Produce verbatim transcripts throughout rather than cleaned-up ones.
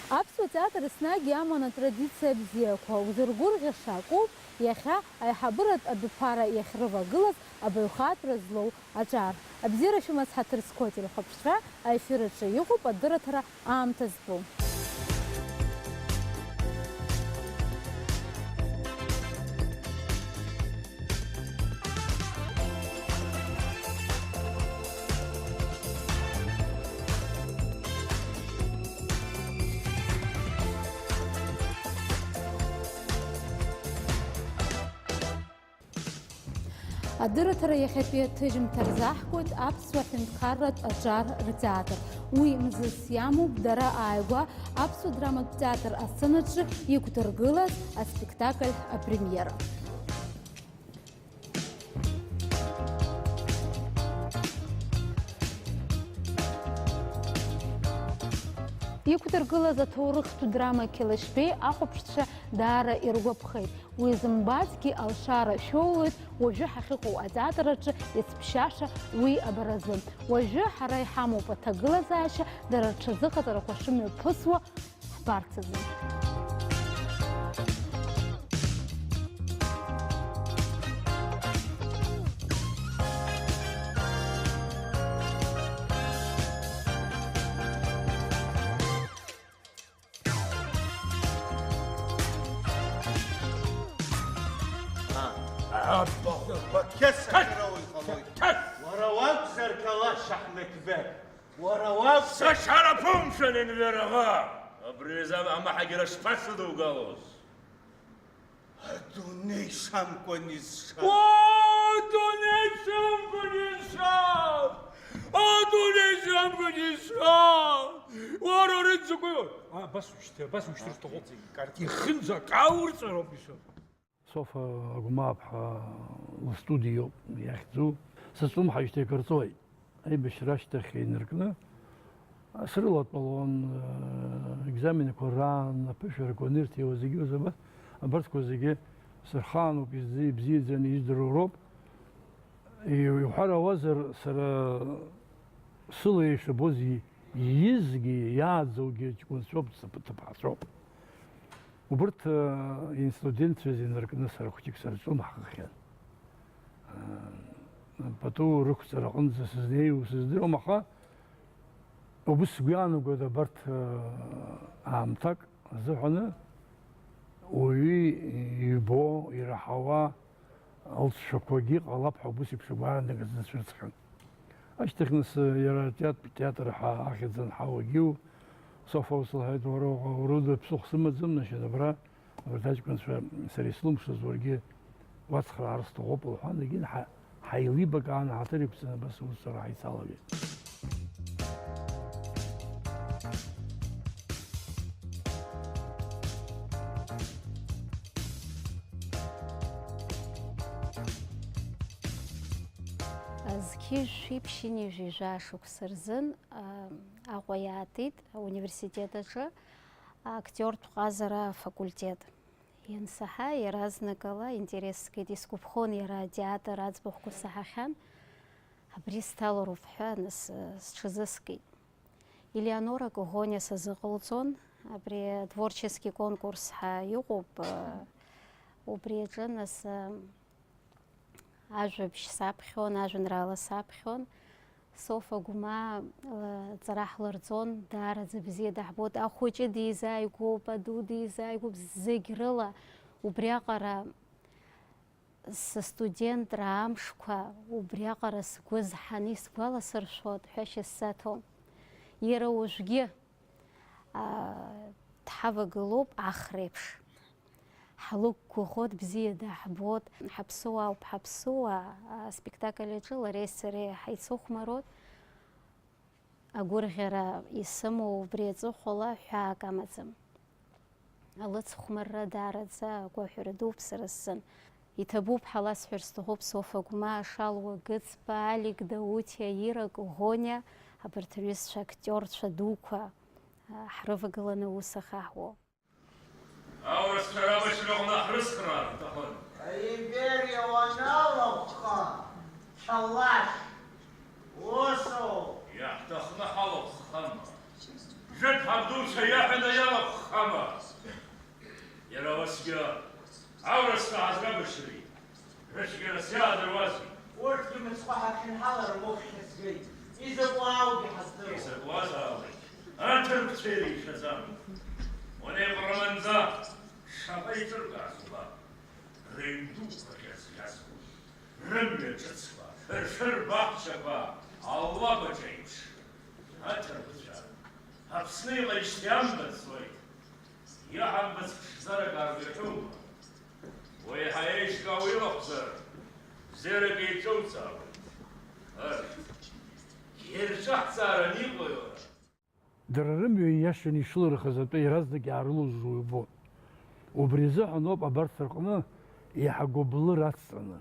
Аԥсуа театр еснагь иаман атрадициа бзиақәа. Узыргәырӷьаша акоуп иахьа аиҳабыратә адәыԥара иахьрывагылаз абаҩхатәра злоу аҿар. Абзиара шәымаз, ҳаҭыр зқәу ателехәаԥшцәа, аефир аҿы иҟоуп адырраҭара аамҭа зтәу. Адырраҭара иахьатәи аҭыжьымҭа рзаҳкуеит аԥсуа ҳәынҭқарратә аҿар ртеатр. Уи мзызс иамоуп дара ааигәа аԥсуа драматә театр асценаҿы иқәдыргылаз аспектакль апремиера. Иқәдыргылаз аҭоурыхтә драма Қьалашьбеи ахәаԥшцәа даара иргәаԥхеит. Уи зымбазгьы алшара шәоулоит уажәы ҳахьыҟоу атеатр аҿы иацԥшьаша уи абаразы. Уажәы ҳара иҳамоуп аҭагылазаашьа дара рҽазыҟаҵарақәа шымҩаԥысуа ҳбарц азы. Бақьаса ҳәара уаҩ ҟалоит. Уара уакәзар, Калаш Аҳмеҭбеқ? Уара уакәзар? Сашьарапымшәан, Енвер аӷа! Абри азы амаҳагьара шԥасыдугалоз? Адунеи самгәан изшаз! О, адунеи самгәан изшаз! Адунеи самгәан изшаз! Уара, уара, дзакәи? А, абас ушьҭи, абас ушьҭыр сҭахуп. Ихынӡа акы аурҵәароуп ишо. Софа Агәмааԥҳа лыстудиоуп иахьӡу. Сызҿлымҳаижьҭеи акыр ҵуеит. Аибашьра ашьҭахь инаркны, срылатәалон, э, екзаменқәа раан, аԥышәарақәа анырҭиуа зегьы, абарҭқәа зегьы сырхаануп, ибзиаӡаны ижәдыруа роуп. Иу-, иуҳәар ауазар, сара сыла ишабоз и-, иизгьы, иааӡоугьы ҷкәынцәоуп, ҭыԥ-, ҭыԥҳацәоуп. Убырҭ, э, инстудентцәа зегьы инаркны сара хәыҷык сырҿлымҳахахьан. Э, пату рықәҵара аҟынӡа сызнеиуа сыздыруам, аха убыс сгәы иаанагоит абарҭ, э, аамҭак азыҳәаны уаҩы ибо, ираҳауа, лҵшәақәагьы ҟалап ҳәа убыс еиԥш агәаанагаз дацәырҵхьан. Ашьҭахь нас иара атеатр, театр ҳәа ахьӡ анҳауагьы, Софа ус лҳәеит, уара уҟа-, уара уда ԥсыхәа сымаӡам, значит, абра абарҭ аҷкәынцәа сара ислымшаз уаргьы уацхраар сҭахуп, лҳәан, егьин ҳа-, ҳаилибакаан, ҳаҭыр иқәҵаны абас аусура ҳаицалагеит. Зқьи жәшәи ԥшьынҩажәи жәаа шықәса рзын, а, Аҟәа иаатит ауниверситет аҿы актиортә ҟазара афакультет. Иансаҳа, иаразнакала интерес згеит, исгәаԥхон иара атеатр аӡбахәқәа саҳахьан, абри сҭалароуп ҳәа, нас, сҽазыскит. Елеонора Коӷониа сазыҟалҵон, абри атворчески конкурс ҳәа иҟоуп, убри аҿы, нас, ажәабжь саԥхьон, ажәеинраала саԥхьон. Софа Гәмаа лҵара ҳлырҵон, даараӡа бзиа даҳбоит. Ахәыҷы дизааигәоуп, аду дизааигәоуп, зегь рыла. Убриаҟара сыстудентра амшқәа, убриаҟара сгәы зҳаны исгәаласыршәоит, ҳәашьа сзаҭом. Иара уажәгьы, аа, дҳавагылоуп ахреиԥш. Ҳлықәгәыӷуа, бзиа даҳбоит, ҳаԥсуаауп, ҳаԥсуаа, аспектакль аҿы лареи сареи ҳаицыхәмаруеит. Агәырӷьара исымоу убри аҵыхәала ҳәаак амаӡам. Алыцхәмарра даараӡа агәаҳәара дууп сара сзын. Иҭабуп ҳәа ласҳәар сҭахуп Софа Гәмаа, Шалуа Гыцба, Алик Даутиа, Ира Коӷониа, абарҭ рҩызцәа актиорцәа дуқәа, ҳрывагыланы аус ахаҳуа. Аурысцәа рабашьраҟны ҳрыцхраар рҭахын. Аимпериа уаналахәха, Чалашь, усоуп. Иаҳҭахны ҳалахәхама? Жәытә ҳабдуцәа иаҳәаны иалахәхама? Иара уасгьы аурыс ҭаазгабашьреи рыцәгьарас иаадыруази? Урҭгьы мыцхәы ҳархьынҳалар рмохшәа згеит. Изакәу ааугьы ҳаздыруам. Изакәуазаалак, аҭырқәцәа иреицәаӡам. Унеиҟәраманӡа шаҟа еиҿыркаарц убап. Рыҩн дуқәа ӷьазӷьазуа, рымҩа ҿыцқәа, ршәыр баҳчақәа аллабаҿ еиԥш. Аҭырқәцәа, Аԥсны иҟеижьҭеи амбаӡоит. Иаҳамбац ԥшӡарак ааргахьоума? Уи еиҳа еиҿкаау илахәзар, бзиарак еиҿоуҵаауеит. Ырҭ, ирҿаҳҵааран иҟои уара? Дара рымҩа ииашаны ишылырхыз атәы иаразнак иаарылоужьуа убон. Убри азыҳәан ауп абарҭ рҟны иаҳа гәыблыр ацҵаны,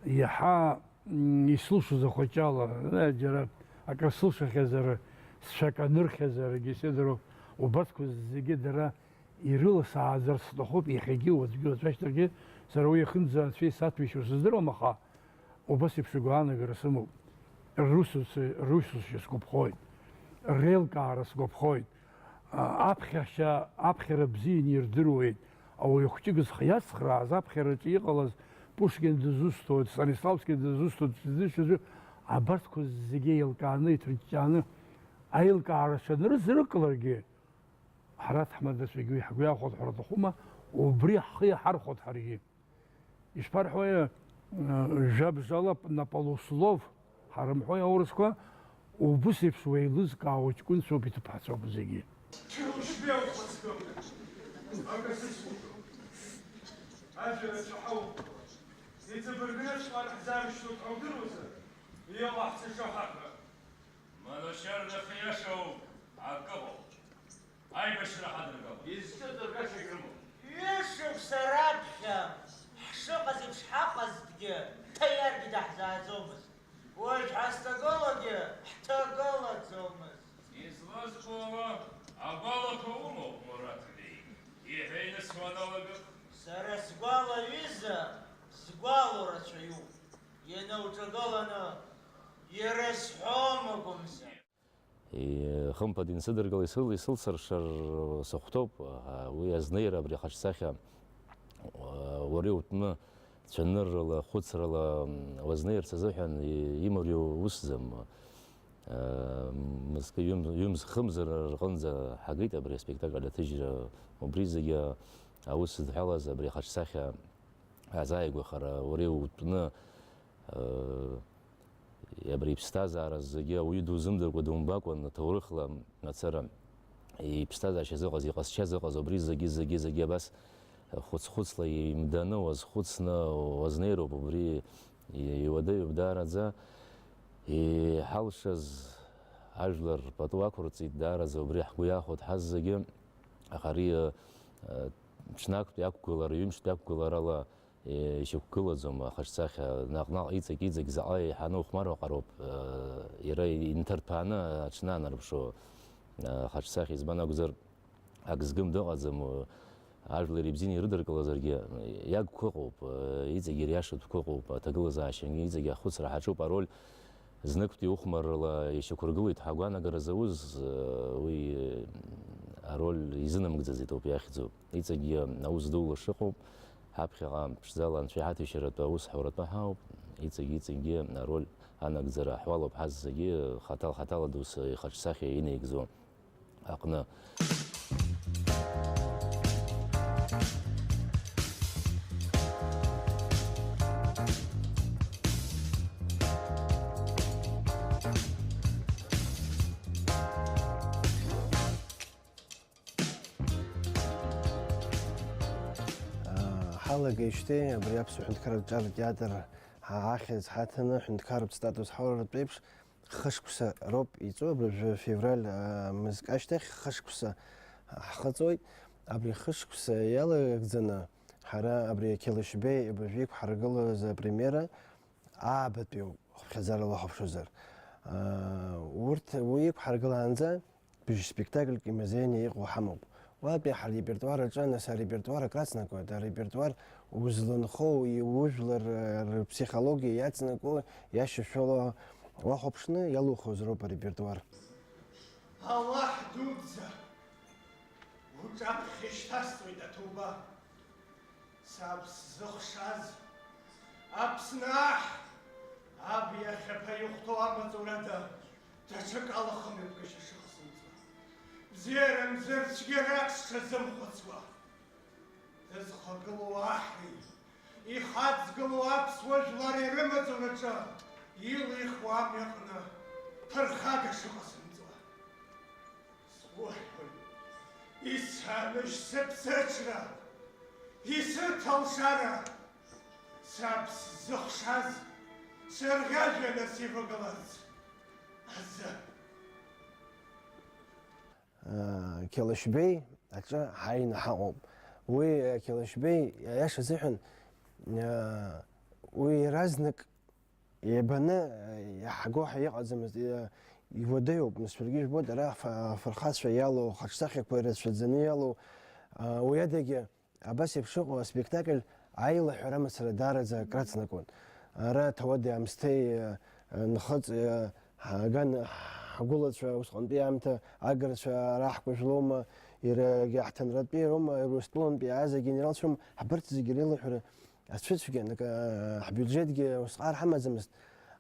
иаҳа, м, исылшоз ахәыҷы ала, э, џьара акыр сылшахьазар, сшәак анырхьазаргьы сеидру, убарҭқәа зегьы дара ирыласааӡар сҭахуп иахьагьы, уаҵәгьы, уаҵәашьҭахьгьы, сара уи иахынӡа анцәа исаҭәеишьо сыздыруам, аха убас еиԥш игәаанагара сымоуп. Русуци-, русушьа сгәаԥхоит, реилкаара сгәаԥхоит. А, аԥхьашьа, аԥхьара бзианы ирдыруеит. Ауаҩы хәҷык зхы иацхрааз, аԥхьараҿы иҟалаз, Пушкин дызусҭоит, Станиславски дызусҭоит, дызусҭоит, абарҭқәа зегьы еилкааны, иҭырҷҷааны, аилкаара шанрызрыкларгьы, ҳара аҭаҳмадацәагьы уи ҳгәы иахәоит ҳәа рҭахума, убри ҳхы иаҳархәоит ҳаргьы. Ишԥарҳәои, э, жәабжала на полуслов ҳарымҳәои аурысқәа, убыс еиԥш уеилызкаауа ҷкәынцәоуп иҭыԥҳацәоуп зегьы. Чырушьбеи ухаҵкы, акы сысҳәо. Ажәа рацәа ҳаумкуа. Иҵабыргыҵәҟьан ҳзаарышьҭуеит ҳәа удыруазар, иҟаҳҵаша ҳаҳәа. Манучар дахьиашоу акы ыҟоуп. Аибашьра ҳадыргалоит. Изҿыҵыргашагь рымоуп. Ҩышықәса раԥхьа ҳшыҟаз еиԥш ҳаҟазҭгьы, ҭаиаргьы даҳзааӡомызт. Уажә ҳазҭагылоугьы ҳҭагылаӡомызт. Излазбо ала, агәалақәа умоуп, Мураҭ Беи, иҳәа инысуа аналагап. Сара сгәала, ҩыза, згәалоу рацәаҩуп. Ианауҿагыланы ирызҳәом акәымзар. И-, хымԥада инсыдыркыл, исыл-, исылсыршар сыхәҭоуп, а, уи азнеира абри ахаҿсахьа, а, уара иутәны цәаныррала, хәыцрала, м, уазнеирц азыҳәан и-, имариоу усӡам. А, мызкы ҩым-, ҩымз-хымз рҟынӡа ҳагеит абри аспектакль аҭыжьра, убри зегьы аус зыдҳәалаз абри ахаҿсахьа азааигәахара, уара иутәны, э, абри иԥсҭазаара зегьы ауаҩы дузымдыркәа думбакәан, аҭоурыхла мацара иԥсҭазаашьа зыҟаз, иҟазшьа зыҟаз, убри зегьы, зегьы, зегьы абас хәыц-хәыцла еимданы уазхәыцны уазнеироуп, убри и-, иуадаҩуп даараӡа. Иҳалшаз ажәлар пату ақәырҵеит, даараӡа убри ҳгәы иахәоит ҳаззегьы, аха ари, э, ҽнактәи ақәгылара, ҩымштәи ақәгыларала ишьақәгылаӡом ахаҿсахьа, наҟ-наҟ иҵегь-иҵегь заҟа еиҳаны ухәмаруа ҟароуп, иара инҭырҭәааны аҽны анарԥшуа ахаҿсахьа, избан акәзар, ак згым дыҟаӡам, ажәлар ибзианы ирыдыркылазаргьы, иагқәа ыҟоуп, иҵегь ириашатәқәа ыҟоуп, аҭагылазаашьагьы иҵегь ахәыцра ҳаҿуп, ароль Зныктәи ухәмаррала ишьақәыргылеит ҳәа агәаанагара зауз, уи ароль изынамыгӡаӡеит ауп иахьӡу. Иҵегьгьы аус дула шыҟоу, ҳаԥхьаҟа ԥшӡала Анцәа иҳаҭәеишьаратәы аус ҳауратәы ҳауп, иҵегь-иҵегьгьы ароль анагӡара ҳуалуп ҳаззегьы, хаҭал-хаҭала дус ихаҿсахьа инаигӡо аҟны. Ҳалагеижьҭеи абри аԥсуа ҳәынҭқарратә ҿар театр ҳа-, ахьӡ ҳаҭаны ҳәынҭқарратә статус ҳаурартә еиԥш, Хышықәса роуп иҵоу, абыржәы февраль, аа, мызк ашьҭахь хышықәса ҳхыҵуеит. Абри хышықәса иалагӡаны ҳара абри Қьалышьбеи абыржәы иқәҳаргылаз апремиера аабатәиоуп, хыԥхьаӡара лахәаԥшуазар. Аа, урҭ уи иқәҳаргылаанӡа быжь спектакльк имазеины иҟоу ҳамоуп. Уатәи ҳарепертуар аҿы, нас, арепертуар акраҵнакуеит, арепертуар узланхоу, иужәлар, э, рыԥсихологиа иаҵнаку, иашьашәало уахәаԥшны иалухуазароуп арепертуар. Аллаҳ дуӡӡа, уҿаԥхьа ишьҭасҵоит аҭоуба. Саб сзыхшаз, Аԥсны аҳ, аб иахьа ԥа ихәҭоу амаҵурада даҽакала хымҩаԥгашьа шыҟасымҵо, бзиара мзар цәгьарак сҽазымхәыцуа. Дызхагылоу аҳи, ихаҵгылоу аԥсуа жәлари рымаҵураҿы илихуа амҩаҟны ԥырхага шыҟасымҵо. Суҳәоит, исаныжь сыԥсыҽра, исырҭ алшара, саб сзыхшаз, сырӷьажәҩа нас ивагыларц азы. Қьалашьбеи аҿы ҳааины ҳаҟоуп. Уи, Қьалашьбеи, аиаша азыҳәан, уи иаразнак ибаны иаҳго ҳәа иҟаӡамызт. Иуадаҩуп, нас шәаргьы ижәбоит, ара аф-, афырхацәа иалоу, хаҿсахьақәа ирацәаӡаны иалоу, уи адагьы, абас еиԥш ыҟоу аспектакль аилаҳәара мацара даараӡа акраҵанакуан. Ара ҭауади-аамсҭеи, нхыҵ, ҳаган ҳгәылацәа усҟантәи аамҭа агарцәа ара ҳкәажәлоума, иарагьы ҳҭынратәи роума, Урыстәылантәи ааз агенералцәа роума, ҳабарҭ зегьы реилаҳәара ацәыцәгьан, акы, ҳбиуџьетгьы усҟар ҳамаӡамызт,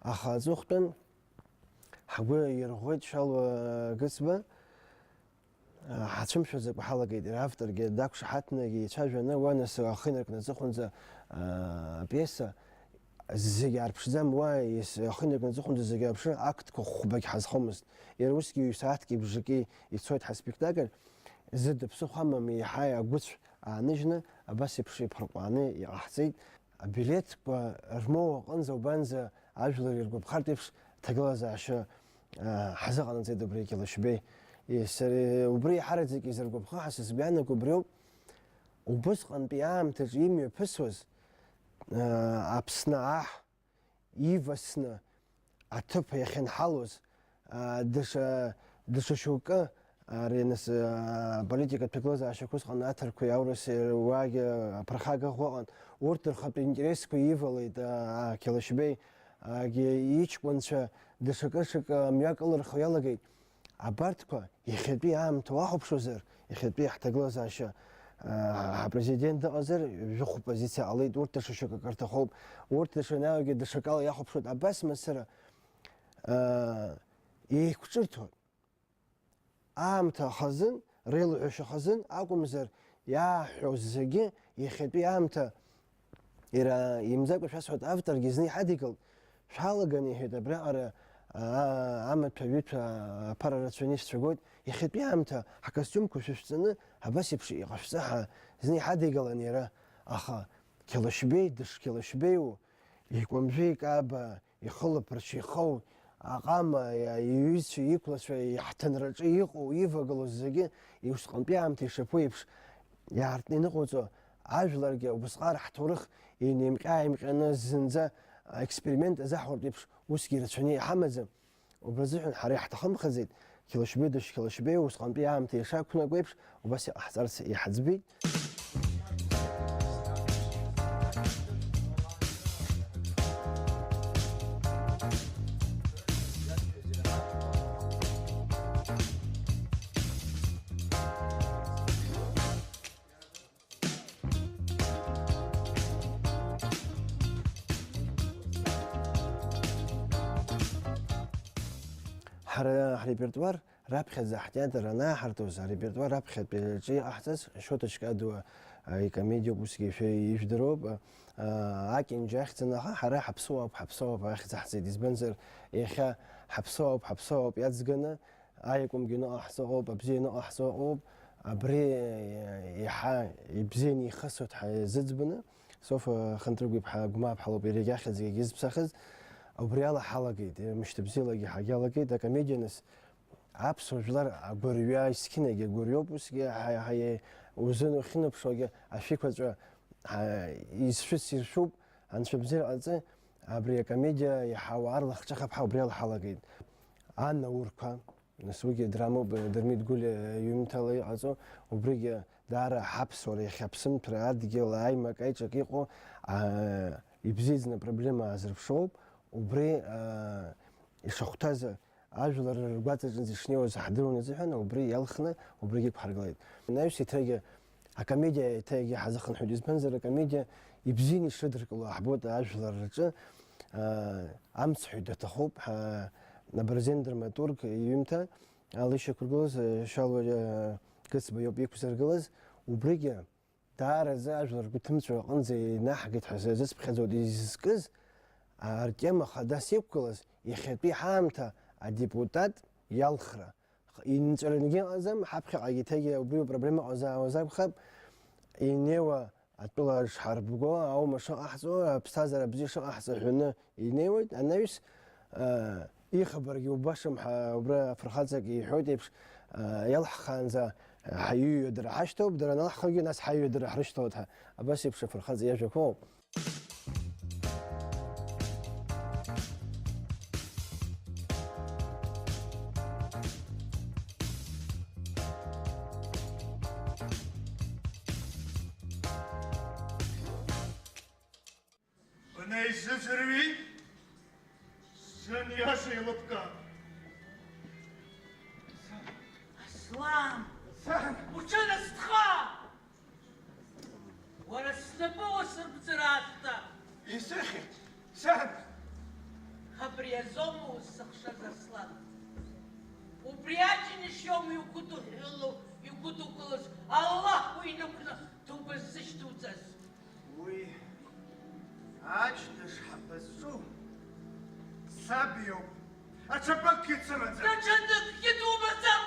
аха аҵыхәтәан ҳгәы ирӷәӷәеит Шьалуа Гыцба. Ҳацәымшәаӡакәа ҳалагеит, иара авторгьы дақәшаҳаҭны егьа ицәажәаны, уа нас ахы инаркны аҵыхәанӡа, а, апиеса зегь аарԥшӡам, уа ес-, ахы инаркны аҵыхәанӡа зегь аарԥшыр, актқәа хәбагь ҳазхомызт. Иара усгьы ҩ-сааҭки бжаки ицоит ҳаспектакль, зыда ԥсыхәа амам еиҳа агәыцә ааныжьны, абас еиԥш иԥырҟәааны иҟаҳҵеит. Абилеҭқәа рмоуа аҟынӡа убанӡа ажәлар иргәаԥхартә еиԥш ҭагылазаашьа, аа, ҳазыҟанаҵеит убри Қьалашьбеи. Е, сара убри еиҳараӡак изыргәаԥхо ҳәа сызгәаанагоу убриоуп. Убысҟантәи аамҭаҿы имҩаԥысуаз, аа, Аԥсны аҳ ивасны аҭыԥ иахьынҳалоз, аа, даҽа, даҽа шьоукы, ари нас, аа, аполитикатә ҭагылазаашьақәа усҟан аҭырқәеи аурыси руаагьы аԥырхага ӷәӷәа ыҟан. Урҭ рхатә интересқәа ивалеит, аа, Қьалашьбеи, аагьы иҷкәынцәа даҽакы-ҽакы мҩак ылырхуа иалагеит. Абарҭқәа иахьатәи аамҭа уахәаԥшуазар, иахьатәи ҳҭагылазаашьа, аа, ҳапрезидент дыҟазар, жәохә позициа ҟалеит, урҭ даҽа шьоукы акы рҭахуп, урҭ даҽа наҩгьы даҽакала иахәаԥшуеит, абас мацара, аа, еиқәҿырҭуа. Аамҭа хазын, реилаҳәашьа хазын акәымзар, иааҳәо зегьы иахьатәи аамҭа иара имӡакәа шәасҳәоит, авторгьы зны иҳадигалт, шәалаган, иҳәеит, абриаҟара, аа, амаҭәа, ҩыҭәа, аԥара рацәаны исцәагоит, иахьатәи аамҭа ҳкостиумқәа шәышәҵаны, абас еиԥш иҟашәҵа ҳәа зны иҳадигалан иара, аха Қьалашьбеи дышқьалашьбеиу, икәамжәы икаба, ихылаԥарч ихоу, аҟама, иа-, иҩызцәа, иқәлацәа, иҳҭынраҿы иҟоу, ивагылоу зегьы, усҟантәи аамҭа ишаԥу еиԥш, иаартны иныҟәоҵо, ажәларгьы убысҟак ҳҭоурых инеимҟьа-ааимҟьаны зынӡа аексперимент азаҳуртә еиԥш усгьы ирацәаны иҳамаӡам. Убри азыҳәан ҳара иаҳҭахымхаӡеит, Қьалашьбеи дышқьалашьбеи усҟантәи аамҭа ишақәнаго еиԥш, убас иҟаҳҵарц иҳаӡбеит. Ҳара ҳрепертуар раԥхьаӡа ҳтеатр анааҳартуаз, арепертуар раԥхьатәи аҿы иҟаҳҵаз Шоҭа Ҷкадуа, а, икомедиоуп, усгьы шәа ижәдыруоуп, а, а, Акьанџьа ахьӡын, аха ҳара ҳаԥсуаауп, ҳаԥсуаауп ахьӡ ҳҵеит, избанзар, иахьа ҳаԥсуаауп, ҳаԥсуаауп иаӡганы, аиакәымгьы ныҟаҳҵо ыҟоуп, абзиа ныҟаҳҵо ыҟоуп, абри, а, иаҳа ибзианы ихысуеит ҳәа зыӡбаны, Софа Хантрыгә-иԥҳа Гәмааԥҳа лоуп иара егьахьӡгьы егьызԥсахыз. Убри ала ҳалагеит, мышьҭыбзиалагьы ҳагьалагеит. Акомедиа нас аԥсуа жәлар агәырҩа, есқьынагьы агәырҩоуп, усгьы ҳа-, ҳа-, узын ухьынаԥшуагьы ашәиқәаҵәа, ҳа-, изшәыц иршәуп, анцәа бзиара ҟаҵы, абри акомедиа иаҳа ауаа рлахҿыхап ҳәа убри ала ҳалагеит. Анаурқәа. Нас уигьы драмоуп, Дырмит Гәлиа иҩымҭала иҟаҵоу, убригьы даара ҳаԥсуара иахьа аԥсымҭәра адгьыл аимак-аиҿак иҟоу, аа, ибзиаӡаны апроблема аазырԥшроуп, убри, аа, ишахәҭаз ажәлар ргәаҵаҿынӡа ишнеиуаз ҳдыруан азыҳәан, убри иалхны убригьы иқәҳаргылеит. Анаҩс еиҭагьы акомедиа еиҭагьы ҳазыхынҳәит, избанзар, акомедиа ибзианы ишрыдыркыло ҳбоит ажәлар рҿы, аа, амцҳәаҩ даҭахуп, ҳа-, Абырзен драматург иҩымҭа, ала ишьақәыргылаз, э, Шьалуа, э, Гыцба иоуп иқәзыргылаз, убригьы даараӡа ажәлар ргәы ҭымцәо аҟынӡа инаҳгеит ҳәа сазыԥхьаӡоит изызкыз, Артема хадас иқәгылаз иахьатәи ҳаамҭа адепутат иалхра. Инҵәарангьы ыҟаӡам, ҳаԥхьаҟагьы еиҭагьы убри апроблема ҟазаауаз акәхап, инеиуа атәыла шҳарбго, аума шыҟаҳҵо, аԥсҭазаара бзиа шыҟаҳҵо ҳәаны инеиуеит. Анаҩс, э, ихабаргьы убашам ҳәа убра афырхаҵак иҳәоит еиԥш, э, иалҳхаанӡа ҳаиҩыдара ҳашьҭоуп, дара аналҳхогьы нас ҳаиҩыдара ҳрышьҭоуп ҳәа. Абас еиԥш афырхаҵа иажәақәоуп. Бнеизыӡырҩи, сыниаша еилыбкаап. Аслан! Сан! Уҽынасҭха! Уара снапы уасырбҵыр аасҭа! Исыхьит, сан! Абри азоума узсыхшаз, Аслан? Убри аџьныш иоума игәыдуҳәҳәыло, игәыдукылаз, Аллаҳ уинықәны ҭоуба ззышьҭуҵаз? Уи аџьныш ҳәа бызҿу саб иоуп, аҽа быкгьы дсымаӡам. Даҽа ныкгьы думаӡам!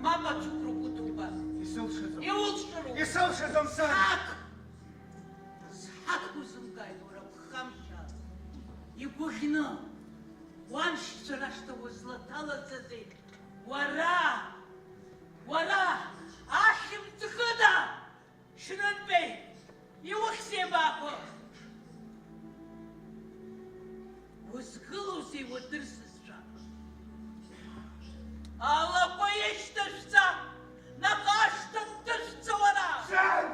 Мап ацәықәыргәыҭуба! Исылшаӡом. Иулшароуп! Исылшаӡом, сан! Сҳақ! Сҳақ узымгааит, уара ԥхамшьа! Игәаӷьны, уаншьцәа рашҭа узлаҭалаҵазеи? Уара! Уара! Ахьымӡӷыда! Шьрынбеи! Иухьзеи абаақәа? Узгылоузеи уадыр сызцәа? Алақәа ишьҭашәҵа, наҟ ашҭа дышәҵа уара! Сан!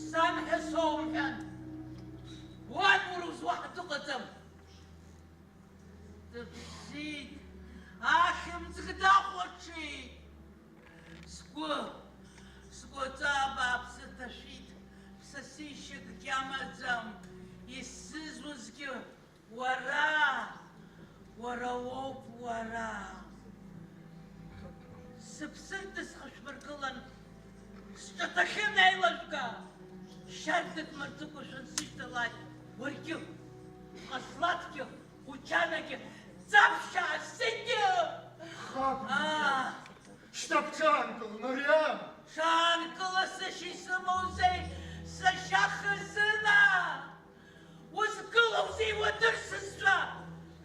Сан ҳәа соумҳәан! Уан уара узуаҳа дыҟаӡам! Дыԥсит, ахьымӡӷ дахәаҽит. Сгәы, сгәаҵа абааԥсы ҭашәит, ԥсасишьакгьы амаӡам, исзызузгьы уара, уара уоуп, уара. Сыԥсырҭа схышәмыргылан, сҿаҭахьы неилажәга, шьарда дмырҵыкәашәан сышьҭалааит, уаргьы, Ҟаслаҭгьы, Учанагьы, Ӡаԥшьаа зегьы! Хаб! Аа! Шьҭа бҽаанкыл, Мариам! Ҽаанкыла сашьа исымоузеи, сашьа хазына! Узгылоузеи уадыр сызцәа?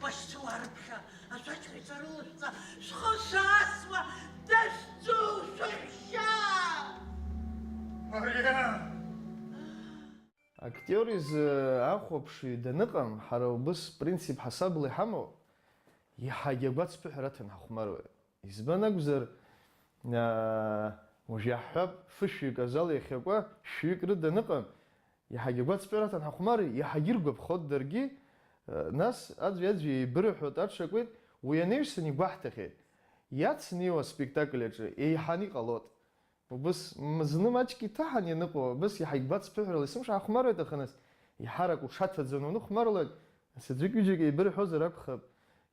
Башьцәа уаарыԥхьа, ашәаџьҳәаҩцәа рылышәҵа, шәхы шәаасуа, дашәцәоу шәаҳәшьа! Мариам! Актиор изы ахәаԥшҩы даныҟам, ҳара убыс принцип ҳасабла иҳамоу, иаҳагьы агәацԥыҳәара аҭан ҳахәмаруеит. Избан акәзар, аа, уажә иаҳҳәап, фышәҩык азал иахьакуа шәҩык рыда аныҟам, иаҳагьы агәацԥыҳәара аҭан ҳахәмаруеит, иаҳагьы иргәаԥхоит даргьы, нас аӡәи-аӡәи еибырҳәоит, аҽакуеит, уи анаҩсан игәаҳҭахьеит. Иацнеиуа аспектакль аҿы еиҳаны иҟалоит. Убыс м-, зны маҷк иҭаҳан ианыҟоу, абас иаҳа игәацԥыҳәарала есымша ҳахәмаруеит, аха нас, еиҳарак уҽаҭаӡаны уныхәмарлак, нас аӡәык-ҩыџьак еибырҳәозар акәхап,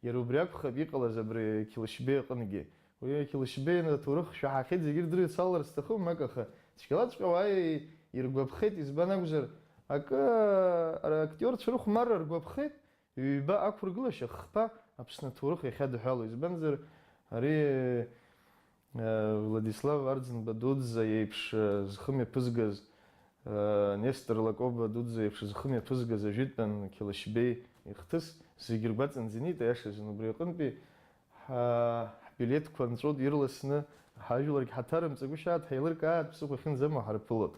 иара убри акәхап иҟалаз абри Қьылышьбеи аҟынгьы. Уи Қьылышьбеи аҭоурых шәаҳахьеит, зегьы ирдыруеит, салалар сҭахым, мак, аха цәгьалаҵәҟьа уааи иргәаԥхеит, избан акәзар, акы, ара актиорцәа рыхәмарра ргәаԥхеит, Ҩба ақәыргылашьа хԥа Аԥсны аҭоурых иахьадҳәалоу, избанзар, ари, э, Владислав Арӡынба дуӡӡа иеиԥш, э, зхы мҩаԥызгаз, э, Нестор Лакоба дуӡӡа иеиԥш зхы мҩаԥызгаз ажәытәан Қьылышьбеи ихҭыс зегьы ргәаҵанӡа инеит, аиашазын убри аҟынтәи Ҳа-, ҳбилеҭқәа нҵәоит ирласны, ҳажәларгь ҳаҭарымҵагәышьааит, ҳеилыркааит, ԥсыхәа ахьынӡамоу ҳарԥылоит.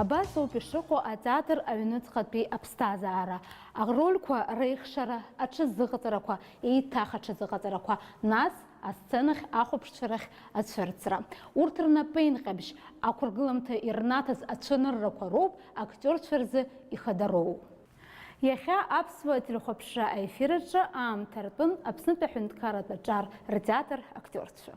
Абас ауп ишыҟоу атеатр аҩныҵҟатәи аԥсҭазаара, арольқәа реихшара, аҽазыҟаҵарақәа, еиҭах аҽазыҟаҵарақәа, нас асценахь ахәаԥшцәа рахь ацәырҵра. Урҭ рнапеинҟьабжь, ақәыргыламҭа ирнаҭаз ацәаныррақәа роуп актиорцәа рзы ихадароу. Иахьа аԥсуа телехәаԥшра аефир аҿы аамҭа ртәын Аԥснытәи аҳәынҭқарратә аҿар ртеатр актиорцәа.